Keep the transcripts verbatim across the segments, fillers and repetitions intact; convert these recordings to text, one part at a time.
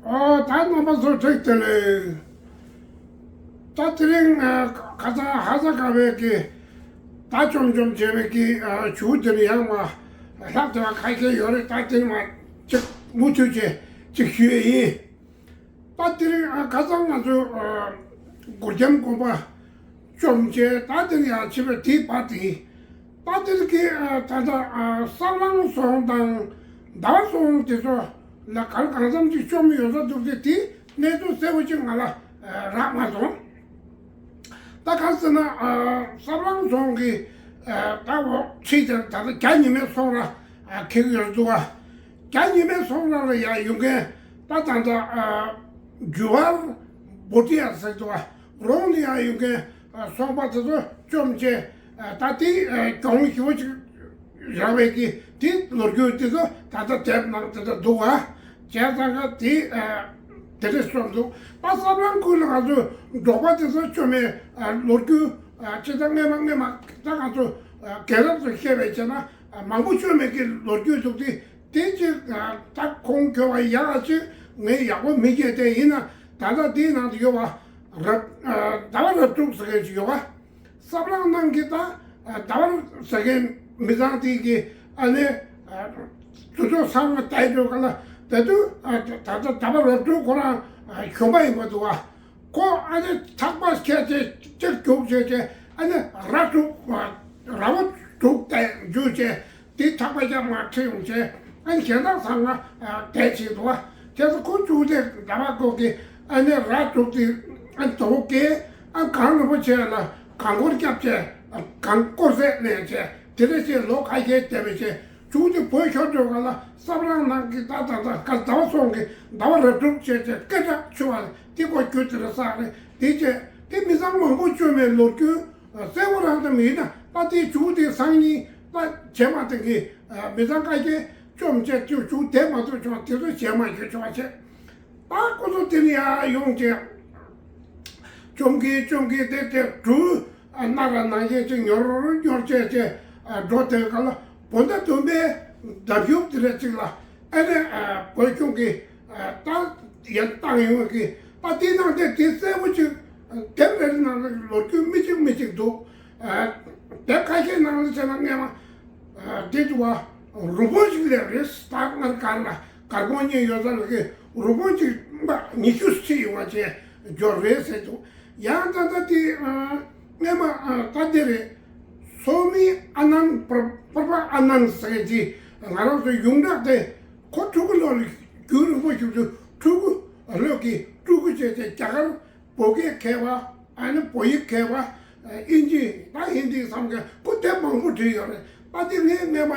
ཨོ་ད་རྣམ་པ་ཚོ་བཀྲ་ཤིས་བདེ་ལེགས། ད་དེ་རིང་ཨ་ཁ་སང་ཧ་ཟ་ཁ་བའི་གི་ད་བཅོམ་བཅོམ་བྱས་པའི་གི་ཨ་ཇུ་དེ་ནི་ཡང་མ་ལྷག་དེ་བ་ཁ་ཤས་ཡོད་རེད། ད་དེ་ནི་མ་ཅིག་མུ་མཐུད་བྱས་ཅིག་ཞུ་ཡས་ཡིན། ད་དེ་རིང་ཨ་ཁ་སང་ང་ཚོ་ཨ་གུར་གྱམ་དགོན་པ་བཅོམ་བྱས། ད་དེ་ནི་ཡང་ཕྱི་པའི་དེའི་བར་དེ་ཡིན། ད་དེ་རིང་གི་ཨ་ད་ལྟ་ཨ་སྲབ་ལངས་སོང་དང་ཟླ་བ་སོང་དེ་ཚོ་ལ་གར་གང་འཚམ་ཅིག་བཅོམ་ཡོད་ས་འདུག་སྟེ། དེའི་གནས་ཚུལ་གསལ་པོ་ཅིག་ང་ལ་ཨ་རག་མ་སོང་། ད་ག་ཟེར་ན་ཨ་སྲབ་ལངས་སོང་གི་ཨ་ད་འོ་ཁྲིད་དེ་ད་ལྟ་རྒྱ་ཉི་མའི་སོང་ར་ཨ་འཁེལ་གྱི་ཡོད་འདུག་ག་རྒྱ་ཉི་མའི་སོང་ར་ལ་ཡང་ཡོང་མཁན་ད་ད་ལྟ་ཨ་ཇུ་ཝར་བོ་ཏི་ཡ་ཟེར་འདུག་ག་རོང་ནས་ཡང་ཡོང་མཁན་ཨ་སོང་པ་དེ་ཚོ་བཅོམ་བྱས། ཨ་ད་དེ་ཨ་གྱོང་ཞེ་པོ་ཅིག་རག་པའི་གི་དེ་ལོ་རྒྱུས་དེ་ཚོ་ད་ལྟ་དེབ་ནང་དེ་ཚོ་འདུག་ག་བྱས་ཙང་ག་དེ་ཨ་དེ་འདྲས་བཅོམ་འདུག་ད་སྲབ་ལངས་ཁུལ་ལ་ང་ཚོ་འབྲོག་པ་དེ་ཚོ་བཅོམ་པའི་ཨ་ལོ་རྒྱུས་ཨ་ཅི་ད་སྔས་མ་སྔས་མ་ད་ང་ཚོ་ཨ་རྒན་རབས་ཚོ་བཤད་པའི་བྱས་ན་ཨ་མང་པོ་བཅོམ་པའི་གི་ལོ་རྒྱུས་འདུག་སྟེ། དེ་ཅིག་ཨ་ད་ཁུངས་འཁྱོལ་བ་ཡག་ཅིག་ངས་ཡག་པོ་མི་མཁྱེན། དེ་ཡིན་ན་ད་ལྟ་དེའི་ནང་དུ་ཡོད་པ་རབ་ཨ་ཟླ་བ་རབ་དྲུག་ཟེར་མཁན་ཅིག་ཡོད་པ། སྲབ་ལངས་ནང་གི་ད་ཨ་ཟླ་བ་ཟེར་མཁན་མི་ཚང་དེ་གི་ཨ་ནི་ཨ་དུས་ཚོད་ཚང་མ་བལྟས་འགྲོ་ག་ལ་ད་དུང་ཨ་ད་ལྟ་ཟླ་བ་རབ་དྲུག་ཁོ་རང་ཨ་གཞོན་པ་ཡིན་པ་འདུག་ག་ཁོ་ཨ་ནི་ཐག་པ་ཁྱེར་བྱས་གཅིག་རྒྱུག་བྱས་བྱས་ཨ་ནི་ར་དྲུག་ར་བ་དྲུག་བལྟས་རྒྱུག་བྱས། དེ་ཐག་པ་རྒྱབ་མ་ཁྲིད་ཡོང་བྱས། ཨ་ནི་གཞན་དག་ཚང་མ་བསྡད་བྱས་འདུག་བ། དེ་ཚོ་ཁོ་བཅུག་སྟེ་ཟླ་བ་གོ་གི་ཨ་ནི་ར་དྲུག་དེ་ཨ་ནི་དོ་གེ་ཨ་གངས་རིན་པོ་ཆེ་ལ་གངས་སྐོར་བརྒྱབ་བྱས། གངས་སྐོར་ཟས་ལེན་བྱས། དེ་འདྲ་བྱས་ལོ་ཁ་ཤས་བསྡད་པའི་རྗེས་བཅུག་སྟེ་བོད་ཤོར་འགྲོ་ག་ལ་སྲབ་ལངས་ནང་གི་ད་ད་ད་ག་ཟླ་བ་སོང་གི་ཟླ་བ་རབ་དྲུག་བྱས་བྱས་སྐད་གྲགས་ཆེ་བ་དེ་ཁོ་རྒྱུ་དེ་འདྲ་བསགས་རེད། དེ་བྱས་དེ་མི་ཚང་མང་པོ་བཅོམ་པའི་ལོ་རྒྱུས། གསལ་པོ་རང་ཙམ་ཡིན་ན་ད་དེའི་མཇུག་དེ་སང་ཉིན་ད་བྱེ་མ་དེ་གི་མི་ཚང་ཁ་ཤས་བཅོམ་བྱས་ཀྱི་མཇུག་དེ་མ་ཐུབ་བྱུང་དེ་ཚོ་བྱེ་མ་ཞུ་ཆོག་བྱས། ད་ཁོ་ཚོ་དེ་ནས་ཡར་ཡོང་བྱས་བཅོམ་གི་བཅོམ་གི་དེ་དེ་འབྲུ་སྣ་ར་ནང་བཞིན་ཅིག་ཉོར་ཉོར་བྱས་བྱས་འགྲོ། དེ་ག་ལ་བོད་ཟླ་བདུན་པའི་ཟླ་མཇུག་དེ་རེད་ཅིག་ལ་ཨ་ནི་བོད་གཞུང་གི་ད་ཡར་བཏང་ཡོང་གི་ད་དེའི་ནང་དེ་དེ་གསལ་པོ་ཅིག་དེབ་རེ་རེ་ནང་ལ་ལོ་རྒྱུས་མི་གཅིག་མི་གཅིག་འདུག་དེབ་ཁ་ཤས་ནང་ལ་བྱས་ན་སྔས་མ་དེ་དུ་བ་རུ་དཔོན་ཞིག་སླེབས་རེད། ད་ང་གར་ལ་གར་དཔོན་གཉིས་ཡོད་ས་ལ་གི་རུ་དཔོན་ཅིག་མ་ཉི་ཤུ་ཁྲིད་ཡོང་བ་བྱས་འབྱོར་རེད་ཟེར་འདུག་ཡང་ད་ལྟ་དེ་སྔས་མ་ད་དེ་རེད། སོ་མི་ཨ་ནན་པར་པར་པ་ཨ་ནན་ཟེར་གྱི་ང་རང་ཚོའི་ཡོངས་གྲགས་དེ་ཁོ་ཕྲུ་གུ་ལོ་ལ་རྒྱུན་རིང་པོ་བཞུགས་དུས་ཕྲུ་གུ་ལོ་གི་ཕྲུ་གུ་བྱས་ཏེ་རྒྱ་གར་བོད་སྐད་མཁས་པ། ཨ་ནི་བོད་ཡིག་མཁས་པ། ཨིན་ཇི་ད་ཧིན་དི་བསམ་མཁན་ཁོ་དེབ་མང་པོ་བྲིས་ཡོད་རེད། ད་དེ་ངས་སྔས་མ་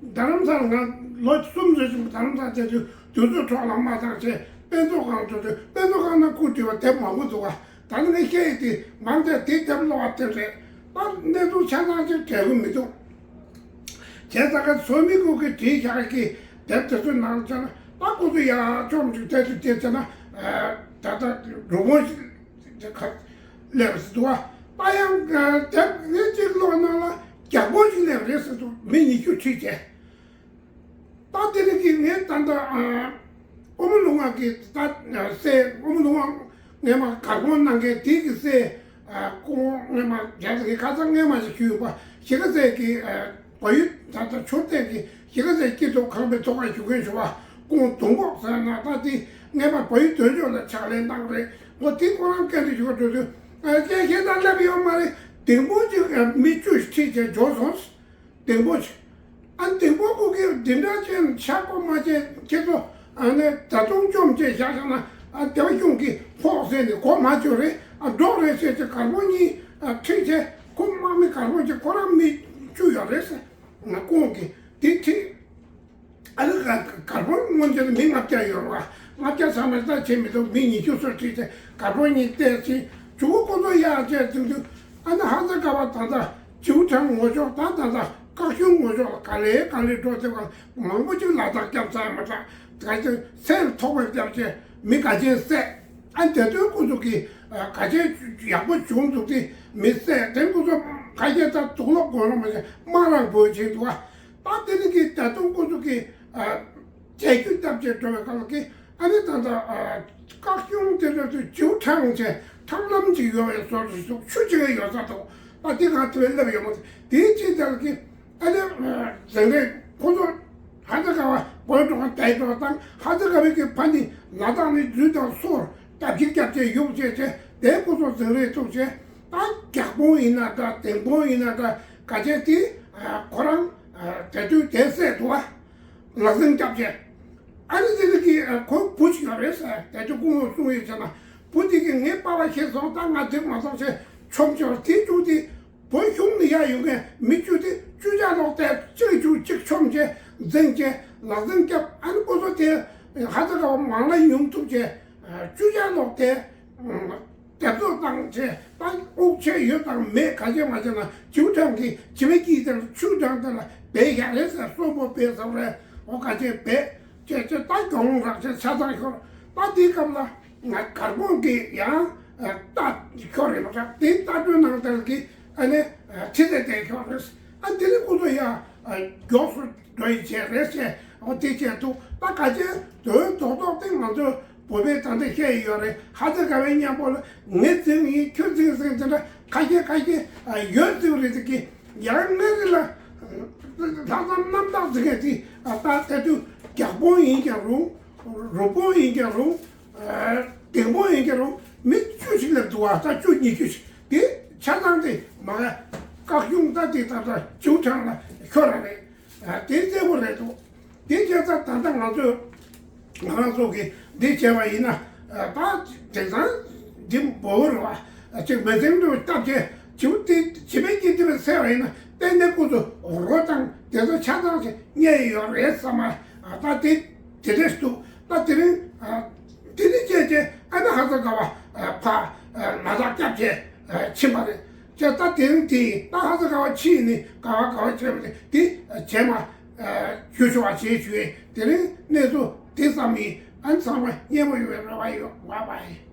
རྡ་རམ་ས་ལ་ང་ལོ་གསུམ་ཙམ་ཞིག་རྡ་རམ་ས་ལ་བསྡད་དུས་དུས་ཚོད་འཕྲོ་བརླག་མ་བཏང་བྱས་དཔེ་མཛོད་ཁང་དུ་དུས་དཔེ་མཛོད་ཁང་ནང་ཁོས་བྲིས་པ་དེབ་མང་པོ་འདུག་ག་ད་ནི་ངས་བཤད་ཡི་དེ་མང་ཆེ་དེ་དེབ་ཀློག་པ་དེ་རེད། ད་གནས་ཚུལ་ཆ་ཚང་ཅིག་དྲན་གི་མི་འདུག་བྱས་ཙང་ཀ་བཟོ་མི་ཀུན་གྱིས་བྲིས་བཞག་གི་དེབ་དེ་ཚོའི་ནང་ལ་བྱས་ན་ད་ཁོ་ཚོ་ཡར་བཅོམ་ཅིག་བལྟས་ཚུལ་བལྟས་ཚེ་ན་ད་ལྟ་རུ་དཔོན་ཞིག་དེ་ཁ་སླེབས་སུ་འདུག་བ། ད་ཡང་དེབ་ངས་གཅིག་ཀློག་ནང་ལ་རྒྱ་དཔོན་ཞིག་སླེབས་རེད་ཟེར་འདུག་མི་ཉི་ཤུ་ཁྲིད་བྱས། ད་དེ་རིང་གི་ངས་ད་ལྟ་ཨ་ཨོ་མོ་ལུང་བ་གི་ད་སྲས་ཨོ་མོ་ལུང་བ་སྔས་མ་གར་དགོན་གནང་མཁན་དེ་གི་སྲས་ཨ་སྐུ་ངོ་སྔས་མ་རྒྱ་ཚ་གི་ཁ་སང་སྔས་མ་ཞིག་ཞུས་ཡོད་པ་གཞིས་ཀ་རྩེ་གི་ཨ་བལ་ཡུལ་ད་ལྟ་མཆོད་རྟེན་གི་གཞིས་ཀ་རྩེ་སྐྱིད་སྡུག་ཁང་པའི་ཐོག་ཁར་བཞུགས་མཁན་ཞུ་བ་སྐུ་ངོ་དུང་པོ་ཟེར་ན་ད་དེ་སྔས་མ་བལ་ཡུལ་དོན་གཅོད་ལ་ཕྱག་ལས་གནང་རེད། ངོ་དེ་ཁོ་རང་སྐད་དུ་ཞུ་བ་འགྲོ་དུས་ཨ་སྐད་ཤེས་ད་སླེབས་ཡོད་མ་རེད། དེང་པོ་ཅིག་མི་བཅུ་ཁྲིད་བྱས་འབྱོར་སོང་། དེང་པོ་ཅིག་ཨ་དེང་པོ་ཁོ་གིས་འདི་འདྲ་ཅན་ཆག་སྒོ་མ་བྱས་ཁྱེད་ཚོ་ཨ་ནི་ད་དུང་བཅོམ་བྱས་བཞག་བཞག་ན་ཨ་དེ་བ་གཞུང་གིས་ཕོག་ཟེར་ནས་གོ་མ་ཆོད་རེད། ཨ་འགྲོགས་རེད་ཟེར་ཏེ་གར་དགོན་གཉིས་ཨ་ཁྲིད་བྱས་ཁོ་དམག་མི་གར་དགོན་གྱི་ཁོ་རང་མི་བཅུ་ཡོད་རེད་ཟེར། ང་ཁོང་གིས་དེ་ཁྲིད། ཨ་ནི་ག་གར་དགོན་སྔོན་ཆད་མི་ལྔ་བརྒྱ་ཡོད་རེད་བ། ལྔ་བརྒྱ་ཚང་མས་ལྟ་བྱེད་མི་ཐུབ། མི་ཉི་ཤུ་སོ་ཁྲིད་བྱས་གར་དགོན་གཉིས་བལྟས་ཚེ་ཇུ་གུ་ཁོ་ཚོ་གཡག་བཅས་ཚུན་ཚོད་ཨ་ནི་ཧ་ཙ་ཀ་བ་ད་ལྟ་ཇིའུ་ཁྲང་ངོས་ཕྱོགས་ད་ད་ལྟ་ཀག་གཞུང་ངོས་ཕྱོགས་ལ་ག་ལེ་ག་ལེ་འགྲོ་ཚེ་བ་མང་པོ་ཅིག་ལ་དྭགས་སྐྱབས་ཚར་མ་ཐག་ག་ཚོད་སེལ་ཐོག་པའི་སྐྱབས་ཆེ་མི་ག་ཚོད་བསད། ཨ་དེ་དུས་ཁོ་ཚོ་གིས་ག་ཚོད་ཡག་པོ་བྱུང་འདུག་དེ་མི་བསད་དེ་ཁོ་ཚོ་ག་ཚོད་ད་དུག་ལོག་གོན་རོགས་མ་བྱས་དམག་རང་འབོད་བྱས་འདུག་ཨ། ད་དེ་ནི་གི་ད་དུང་ཁོ་ཚོ་གི་ཨ་རྒྱལ་རྒྱུད་བཏབ་བྱས་འགྲོ་བའི་སྐབས་ཀྱི་ ཨ་ནི་ད་ལྟ་བཀག་སྐྱོང་དེ་ཚོ་ཚོས་བྱིའུ་ཁྲང་བྱས་ཁྲང་ལམ་ཅིག་ཡོད་པའི་བཟོ་ཞིག་འདུག་ཆུ་ཅིག་ཡོད་ས་འདུག་ད་དེ་ག་དེ་བས་སླེབས་ཡོད་མ་རེད། དེའི་ཕྱི་དེར་གི་ཨ་ནི་འཛིང་རེས་ཁོ་ཚོ་ཧ་ཅང་ག་བ་བོད་འགྲོ་ག་དལ་འགྲོ་དང་ཧ་ཅང་ག་བའི་གི་ཕ་ནི་ན་དང་ནི་རྫུས་དང་སོར་སྟབས་ཀྱིས་སྐྱབས་བཅས་ཡོང་བྱས་བྱས་དེ་ཁོ་ཚོ་འཛིང་རེས་ཐུག་བྱས་ད་རྒྱག་སྤོང་ཡིན་ན་འདྲ་དེང་སྤོང་ཡིན་ན་འདྲ་ག་བྱས་དེ་ཁོ་རང་དེ་དུས་དེ་སད་འདུག་བ། ལག་འཛིང་སྐྱབས་བཅས། ཨ་ནི་དེ་ནི་གི་ཁོ་བུ་ཅིག་ཡོད་རེད་ཟེར་དེ་ཚོ་སྐུ་ངོ་གསུང་ཡོད་ཟེར་ན་བུ་དེ་གི་ངའི་པ་ཕ་ཤི་སོང་ད་ང་འགྲིག་མ་སོང་ཞེས་ཆོམ་ཆོམ་དེ་བཅུག་དེ་བོད་གཞུང་ནས་ཡར་ཡོང་མཁན་མི་བཅུ་དེ་བཅུ་ཆ་ལོག་དེ་གཅིག་བཅུག་གཅིག་ཆོམ་བྱས་འཛིང་བྱས་ལག་འཛིང་སྐྱབས། ཨ་ནི་ཁོ་ཚོ་དེ་ཧ་ཅང་ག་བ་མང་ལ་ཡོང་ཐུབ་བྱས་བཅུ་ཆ་ལོག་དེ། དེབ་བཟོ་བཏང་བྱས་ད་དབུགས་ཆད་ཡོད་དང་མེད་ག་བྱེད་མ་བྱེད་ན་བྱིའུ་ཁྲང་གིས་བྱེ་མའི་སྐྱིད་དེར་ཆུ་དྲང་དེ་ལ་སྦས་བཞག་རེད་ཟེར་གསོན་པོ་སྦས་ཟེར་རེད། འོ་ག་བྱེད་སྦས་བྱས་བྱས་ད་གྱོང་རག་བྱས་ཆ་ཚང་ཤོར། ད་དེའི་སྐབས་ལ་ང་དཀར་པོ་གིས་ཡང་རྟ་ཤོར་རེད་མ་ཁྲག་དེའི་རྟ་དྲོད་ནང་དེར་གི་ཨ་ནི་ཁྲི་ཚེ་དེ་ཤོར་རེད། ཨ་དེ་ནི་ཁོ་ཚོ་ཡང་མགྱོགས་སུ་འགྲོ་ཡི་བྱས་རེད་བྱས་འོ་དེ་བྱས་འདུག་ད་ག་བྱེད་དོན་རྡོག་རྡོག་དེ་ང་ཚོ། བོད་པའི་ད་ལྟ་བཤད་ཡོད་རེད། ཧ་ཅང་དགའ་བའི་མཉམ་པོ་ལ་ངས་འཛིང་ཡིན་ཁྱོད་འཛིང་འཛིང་དེ་འདྲ་ཁ་ཤས་ཁ་ཤས་ཡོད་ཚུལ་རེད་ཀི། ཡང་ངའི་རི་ལ་ལྷག་བསམ་རྣམ་དག་འཛིང་ཡ་དེ་ད་ལྟ་དུས་རྒྱག་སྤོང་ཡིན་ཀྱང་རུང་རུ་སྤོང་ཡིན་ཀྱང་རུང་ལྡིང་སྤོང་ཡིན་ཀྱང་རུང་མི་བཅུ་ཞིག་ལ་འདུག་བ་ད་བཅུ་ཉི་ཤུ་ཞིག་དེ་ཆ་ཚང་དེ་མ་ག་བཀག་སྐྱོང་ད་དེ་ད་ལྟ་བྱིའུ་ཁྲང་ལ་ཤོར་ར་རེད། དེ་གསལ་པོ་རེད་འདུག་དེ་བྱས་ཙང་ད་ལྟ་ང་ཚོས་ང་རང་ཚོ་གིས་འདི་བྱས་པ་ཡིན་ན་ད་དེང་སང་འདི་འབོར་བ་ཅིག་མི་ཚེ་འདྲ་བོ་སྟབས་བྱས་བྱིའུ་དེ་བྱིས་པའི་སྐྱིད་དེ་བས་གསལ་བ་ཡིན་ན་ཏན་ཏན་ཁོ་ཚོ་རོ་དང་དེ་ཚོ་ཆ་ཚང་ཞིག་རྙེད་ཡོད་རེད་བསམ་པ་ད་དེ་དེ་རེད་འདུག་ད་དེ་རིང་དེ་ནི་བྱས་བྱས་ཨ་ནི་ཧ་ས་ག་བ་ཕ་ལ་དྭགས་སྐྱབས་བྱས་ཕྱིན་པ་རེད། ཅེས་ད་དེ་རིང་དེ་ཡིན་ད་ཧ་ས་ག་བ་ཕྱི་ཡིན་ནི་ག་བ་ག་བ་བྱས་པ་རེད་དེ་བྱས་མ་ཞུ་ཆོག་པ་བྱེད་ཞུ་ཡས་དེ་རིང་གནས་ཚུལ་དེ་ཙམ་ཡིན། ཨ་ནི་ཚང་མ་སྙན་པོ་ཡོད་པའི་རེ་བ་ཡོད་བ་བ་ཡིན།